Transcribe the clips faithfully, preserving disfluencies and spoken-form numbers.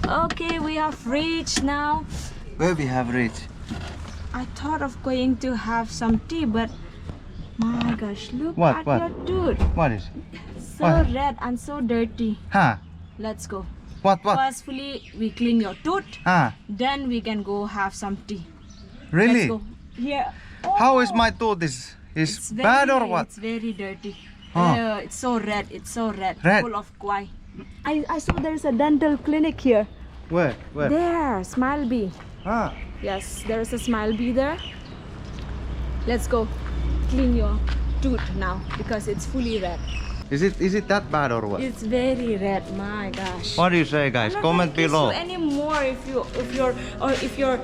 Okay, we have reached now. Where we have reached? I thought of going to have some tea, but my gosh, look What, at what? Your tooth. What is? So What? Red and so dirty. Huh? Let's go. What, what? Firstly, we clean your tooth. Huh? Then we can go have some tea. Really? Let's go. Here. How is Oh, my tooth? Is is it's bad or very, what? It's very dirty. Huh. Uh, it's so red. It's so red. Red? Full of kwai. I, I saw there's a dental clinic here. Where? Where? There, Smile Bee. Ah. Yes, there is a Smile Bee there. Let's go clean your tooth now because it's fully red. Is it is it that bad or what? It's very red, my gosh. What do you say, guys? I'm not Comment gonna kiss below. You anymore if you if your or if your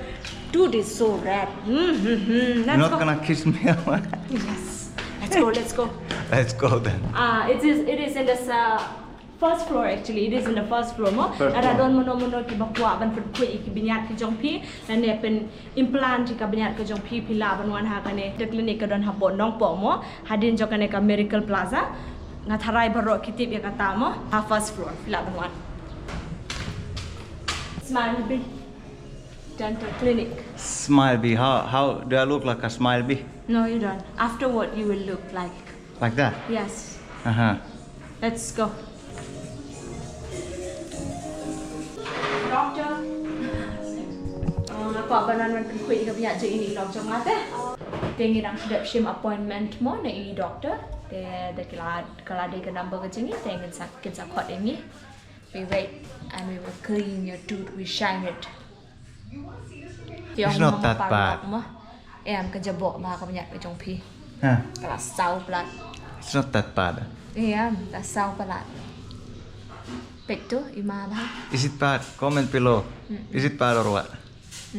tooth is so red. Mm-hmm. Let's You're not go. Gonna kiss me or what? Yes. Let's go. Let's go. Let's go then. Ah, it is. It is in the uh, first floor actually. It is in the first floor mo. First Ara floor. Don mono mono ki ba kwah ban pynkuit ki bniat ki jong phi. Lane pyn implant ki ka bniat ka jong phi phi lah ban wan ha kane. The clinic ka don hapoh Nongpoh mo. Hadien jong kane ka Miracle Plaza. Nga tharai baroh ki tip ïa kata mo. Ha first floor phi lah ban wan. Smile Bee Dental Clinic. Smile Bee. How how do I look like a Smile Bee? No, you don't. Afterward, you will look like. Like that? Yes. Uh huh. Let's go. Doctor. Uh, nga kwah ban wan pynkuit ïa ka bniat jong ine i lok jong nga te. Te ngi dang shu dep shim appointment mo na ine i doctor. Te da ki la ka la dei ka number ka jong ngi te ngin sa kin sa khot ïa ngi. We wait and we will clean your tooth, we shine it. It's not that bad. Mo. Em ka jaboh ma ka bniat ka jong phi. Huh. Ka la saw palat. It's not that bad. Em ka saw palat. Peit to i ma ba. Is it bad? Comment below. Is it bad or what?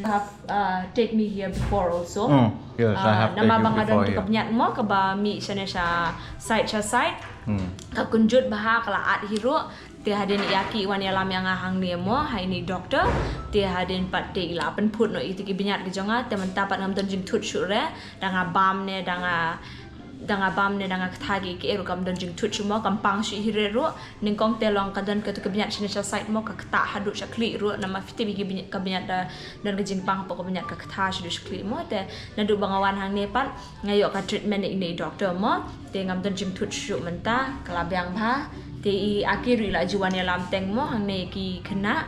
Have uh, take me here before also. Mm, yes, I have Namar take ba you nga don before tu ka here. Bniat mo kaba mih shane sha side sha side. Hmm. Ka kynjut bha ka la at hi ruh. Te hadien ïa ki wan ïalam ïa nga hangne mo ha ine i doctor. Te hadien pat te i la pynphut noh ïa ki bniat ki jong nga te mynta pat ngam don jingthut shuh re. Da nga bam ne da nga da nga bam ne da nga ktah ki ki ruh kam don jingthut shuh mo kam pang shuh hi re ruh. Nyngkong te long ka don ka tu ka bniat shane sha side mo ka ktah haduh sha khlieh ruh namar fitip ïa ki bniat ka bniat da don ka jingpang hapoh ka bniat ka ktah shuh sha khlieh mo te naduh ba nga wan hangne pat nga ïoh ka treatment ïa ine i doctor mo te ngam don jingthut shuh mynta ka la biang bha te i aki ruh i la ju wan ïalam teng mo hangne ki khynnah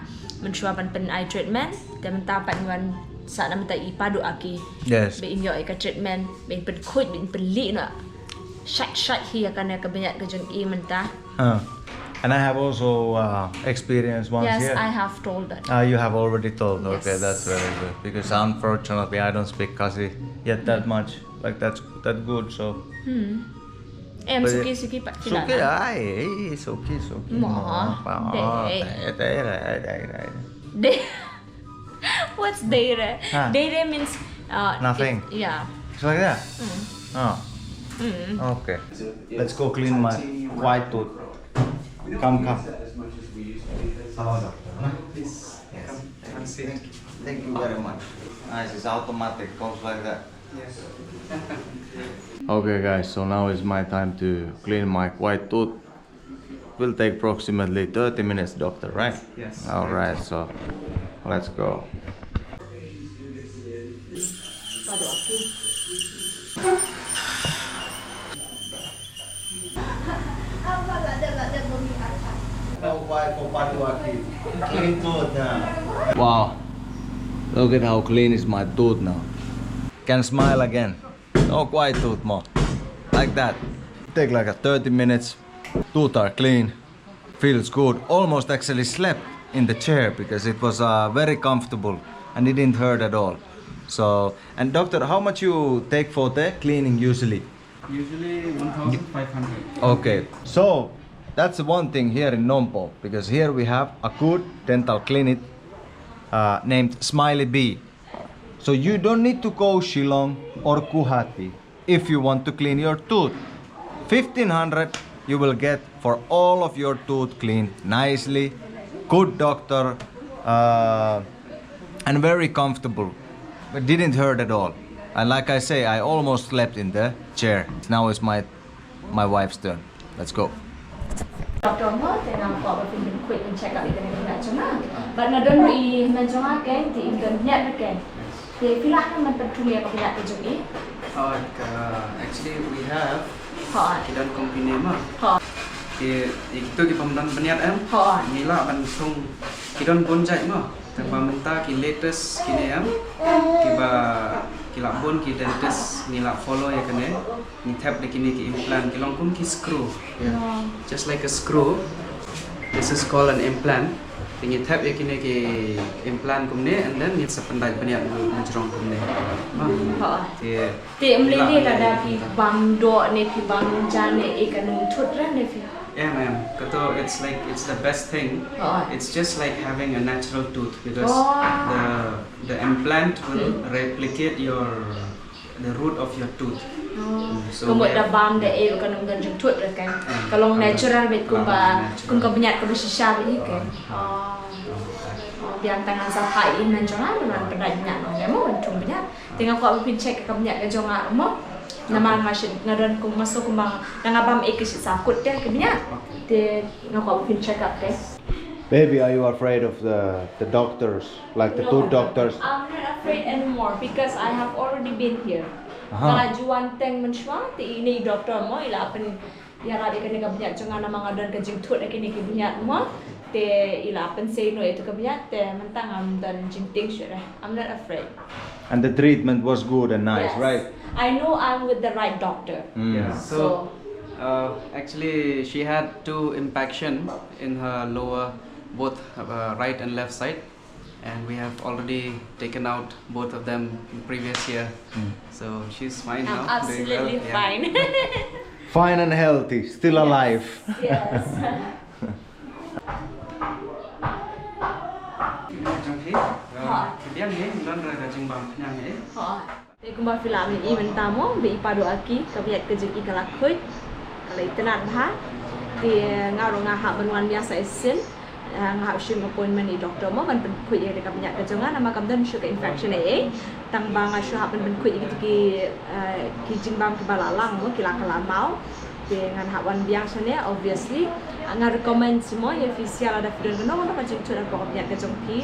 mynshuwa ban pyn ai treatment te mynta pat ngi wan sah na mynta i pat u aki. Yes. Ba in ïoh ïa ka treatment ba in pynkhuid ba in pynlih noh. Shait shait hi ïa kane ka bniat ka jong i mynta. Uh, and I have also uh, experienced once Yes, here. I have told that. Ah, you have already told. Okay, Yes. That's very good. Because unfortunately, I don't speak Khasi yet that much. Like that's that good. So. Em But suki it- suki pat Suki, kilalang. Ai, suki, suki. Mo, dei. Dei, dei, dei, dei, dei. Dei. What's deire? Huh. Deire means uh, Nothing. It, yeah. It's like that. Mm. Oh. Mm. Okay. Let's go clean my white tooth. Come, come. Hello, doctor. Yes. Thank you. Thank you very much. Nice, it's automatic, goes like that. Yes. Okay, guys, so now is my time to clean my white tooth. Will take approximately thirty minutes, doctor, right? Yes. All right, so let's go. Wow. Look at how clean is my tooth now. Can smile again. No kwai tooth mo. Like that. Take like a thirty minutes. Tooth are clean. Feels good. Almost actually slept in the chair because it was uh, very comfortable and it didn't hurt at all. So, and doctor, how much you take for the cleaning usually? Usually one thousand five hundred. Okay, so that's the one thing here in Nongpoh, because here we have a good dental clinic uh, named Smiley Bee. So you don't need to go Shillong or Guwahati if you want to clean your tooth. Fifteen hundred, you will get for all of your tooth clean nicely, good doctor, uh, and very comfortable. It didn't hurt at all. And like I say, I almost slept in the chair. Now it's my my wife's turn. Let's go. Doctor mo, te nga kwah ba phin pynkuit pyncheck up ïa kane ka bniat jong nga. Bad nga don ruh i hynmen jong nga, keng, te i don bniat ruh, keng. Te phi lah ban pynthut ïa ka bniat ka jong i? Oh, ka, actually we have Hooid. Ki don kum kine ma. Hooid. Ki, ïa kito ki bym don bniat em. Hooid. Ngi lah ban thung ki don bun jait ma. Tang ba mynta ki latest kine em. Kiba ki lah bun ki dentist ngi lah follow ïa kane. Ngi thep da kine ki implant, ki long kum ki screw. Yeah. Just like a screw, this is called an implant. Te ngi thep ïa kine ki implant kumne and then ngi sa pyndait bniat na jrong kumne. Ma. Hooid. Te Te ym lei lei lada phi bam doh ne phi bam ja ne, i kan ym thut re ne phi. Yeah, ma'am. Kato, it's like, it's the best thing. Oh. It's just like having a natural tooth because Oh. the the implant will replicate your the root of your tooth. So Ka mut we da have- bam da e kan ym don jingthut re, keng. Ah, Ka long ah, natural beit, kumba natural. Kum ka bniat kaba shisha beit hi, keng. Oh. Oh, biang, tang ngan sa phah i hynmen jong nga ban pyndait bniat noh ïa mo, ban thung bniat. Te nga kwah ba phin check ka bniat ka jong nga mo. Namar nga shit, nga don kum, nga sngew kumba nga, nga bam e ka shit sa kut te ka bniat. Te nga kwah ba phin check up te. Baby, are you afraid of the, the doctors, like the No, tooth doctors? I'm not afraid anymore because I have already been here. Aha. Nga la ju wan teng mynshuwa, te ine i doctor mo, i la pyn ïarap ïa kane ka bniat jong nga namar nga don ka jingthut ïa kine ki bniat mo. Te i la pyn say no ïa tu ka bniat, te mynta ngam don jingtieng shuh re. I'm not afraid. And the treatment was good and nice, Yes. Right? I know I'm with the right doctor. Mm. Yeah. So, uh, actually, she had two impaction in her lower, both uh, right and left side, and we have already taken out both of them in previous year. Mm. So she's fine I'm now. Doing well. Absolutely Yeah. Fine. Fine and healthy, still alive. Yes. Jong phi, uh, ka biang hi, don re ka jingbam phniang hi. Te kumba phi la mih i mynta mo, ba i Paduh Aki, ka bniat ka jong i ka la khuid, ka la itynnad bha. Te nga ruh nga hap ban wan biang sa shisien. Ah, nga hap shim appointment i doctor mo, ban pynkhuid ïa ka bniat ka jong nga, namar kam don shuh ka infection ei ei. Tang ba nga shu hap ban pynkhuid ïa ki, ah, ki jingbam kiba la lang mo, ki la ka la maw. Te ngan hap wan biang shane, obviously. Ah, nga recommend mo ïa phi, sha lada phi don kano kano ka jingthut hapoh ka bniat ka jong phi,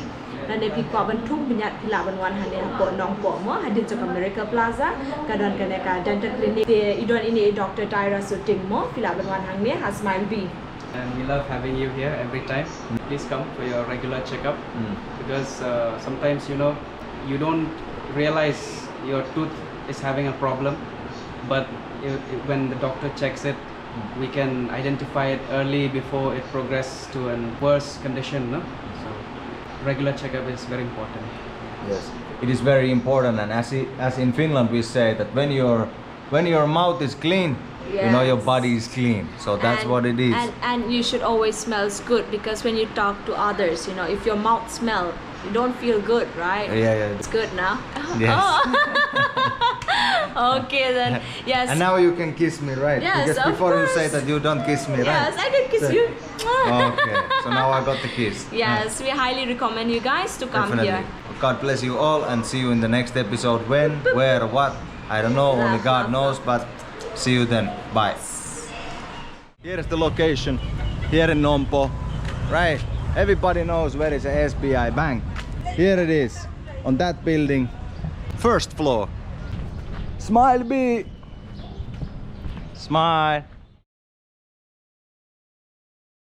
lane phi kwah ban thung bniat, phi lah ban wan hangne hapoh Nongpoh mo, hadien jong ka Miracle Plaza ka don kane ka dental clinic. Te i don ine i Doctor Tyra Suting mo, phi lah ban wan hangne ha Smile B. And we love having you here every time. Please come for your regular checkup Mm. because uh, sometimes, you know, you don't realize your tooth is having a problem, but i- i- when the doctor checks it, we can identify it early before it progresses to a worse condition. No? So regular checkup is very important. Yes. It is very important, and as, it, as in Finland we say that when your when your mouth is clean, you know your Yes. Body is clean. So that's And- what it is. And and you should always smells good, because when you talk to others, you know, if your mouth smell, you don't feel good, right? Yeah, yeah. It's good now. Yes. Oh. Okay then. Yes. And now you can kiss me, right? Yes, Because of before you say course. That you don't kiss me, right? Yes, I can kiss you. Okay. So now I got the kiss. Yes, we highly recommend you guys to come Definitely. Here. God bless you all and see you in the next episode. When, where, what? I don't know. Only God knows. But see you then. Bye. Here is the location. Here in Nongpoh. Right. Everybody knows where is the S B I Bank. Here it is. On that building. First floor. Smile B. Smile.